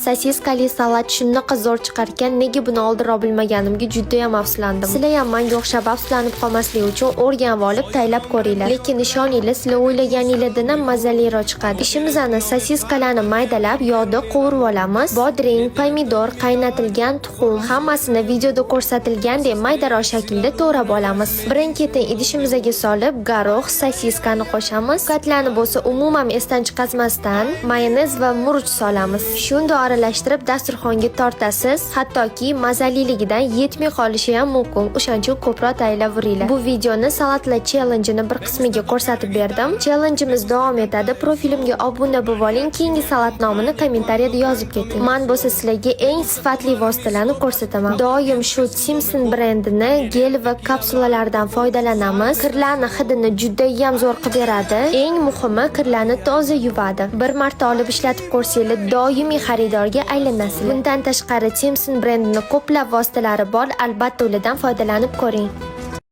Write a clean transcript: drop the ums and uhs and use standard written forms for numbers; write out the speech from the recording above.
Sosiskali salat shunaqa zo'r chiqarkan, nega buni oldinroq bilmaganimga judayam afsuslandim. Sizlar ham manga o'xshab afsuslanib qolmaslik uchun o'rganib olib, tayyorlab ko'ringlar. Lekin ishoninglar, sizlar o'ylaganinglardan ham mazaliroq chiqadi. Ishimizni sosiskalarni maydalab, yog'da qovurib olamiz. Bodring, pomidor, qaynatilgan tuxum, hammasini videoda ko'rsatilgandek maydaroq shaklda to'g'rab olamiz. Birin-ketin idishimizga solib, горох, sosiskani qo'shamiz. Ko'katlarni bo'lsa umuman esdan chiqarmasdan mayonez va murch solamiz. Shunda aralashtirib dasturxonga tortasiz. Hattoki mazaliligidan yetmay qolishi ham mumkin. O'shaning uchun ko'proq tayyorlaveringlar. Bu videoni salatlar challenge'ini bir qismiga ko'rsatib berdim. Challenge'imiz davom etadi. Profilimga obuna bo'lib oling. Keyingi salat nomini kommentariyada yozib keting. Man bo'lsa sizlarga eng sifatli vositalarni ko'rsataman. Doim shu Simpson brendini gel va kapsulalardan foydalanamiz. Kirlarni hidini judayam zo'r qilib beradi. Eng muhimi, kirlarni toza yuvadi. Bir marta olib ishlatib ko'rsanglar, doimiy xaridorga aylanasizlar. Bundan tashqari, Simpson brendini ko'plab vositalari bor. Albatta ulardan foydalanib ko'ring.